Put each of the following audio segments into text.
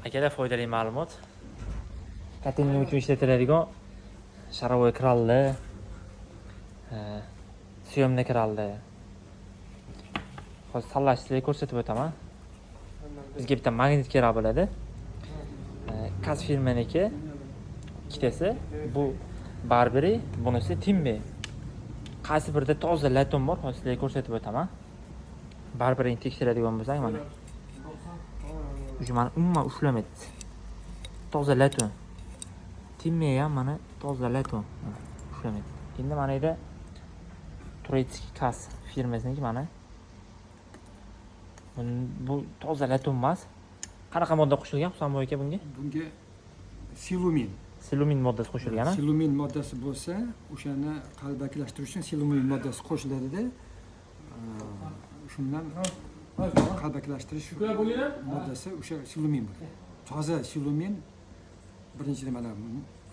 Akalar, foydali ma'lumot. Котельный uchun ishlatiladigan шаровой kralli, съёмный kralli. Hozir tanlash sizlarga ko'rsatib o'taman. Bizga bitta magnit kerak bo'ladi. Kas firmaniki ikkitasi. Bu Barberi, bunisi Timbe. Qaysi birida toza латунь bor, hozir sizlarga ko'rsatib o'taman. Barberini tekshiradigan bo'lsak, mana. Уже mana umuman ushlamaydi. Toza латунь. Timbe ham mana toza латунь. Mana, ushlamaydi. Endi mana yerda турецкий Kas firmasiniki mana. Bu toza латунь emas. Qanaqa modda qo'shilgan, Husanboy aka, bunga? Bunga silumin. Silumin moddasi qo'shilgan, a? Silumin moddasi bo'lsa, o'shani qalbakilashtirishni uchun silumin moddasi qo'shiladida, shundan qalbakilashtirish moddasi o'sha silumin bo'ladi. Toza silumin birinchidan mana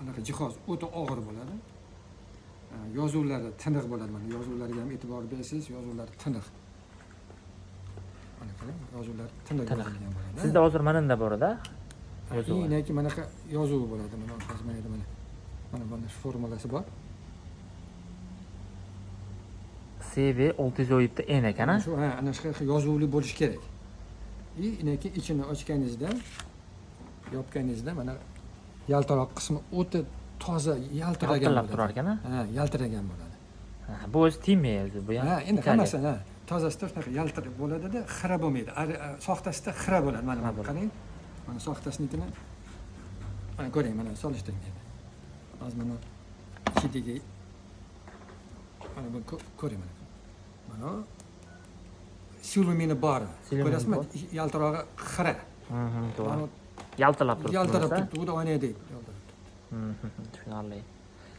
anaqa jihoz o'ta og'ir bo'ladi. Yozuvlari tiniq bo'ladi. Mana yozuvlarga ham e'tibor bersangiz, yozuvlari tiniq. Mana qarang, yozuvlar tiniq Tiniq. yozilgan bo'ladi. Sizda hozir mananda bor edi yozuvi. Keyin manaqa yozuvi bo'ladi. Mana hozir mana yerda mana mana buni formulasi bor. CV 617 N ekan, a? Shu, ha, ana shunaqa yozuvli bo'lishi kerak. И keyin ichini ochganingizda, yopganingizda mana yaltiroq qismi o'ta toza yaltiragan Yaltillab bo'ladi. turar ekan, a? Ha, yaltiragan bo'ladi. Ha, bu o'zi Timbe o'zi, bu ham. Ha, endi Italiya. Hammasi, ha, tozasida shunaqa yaltir bo'ladida, xira bo'lmaydi. Soxtasida xira bo'ladi. Mana Xira mana bo'ladi. qarang. Mana soxtasinikini mana ko'ring, mana solishtiring endi. Hozir mana ichidagi mana buni ko'ring mana. Mana silumini bori. Silumini Ko'rasizmi? bor. Yaltirog'i xira. To'g'ri. Mana Yaltillab turibdi. Yaltirab Bunisi. turibdi, u da oynadek yaltirab turibdi. Tushunarli.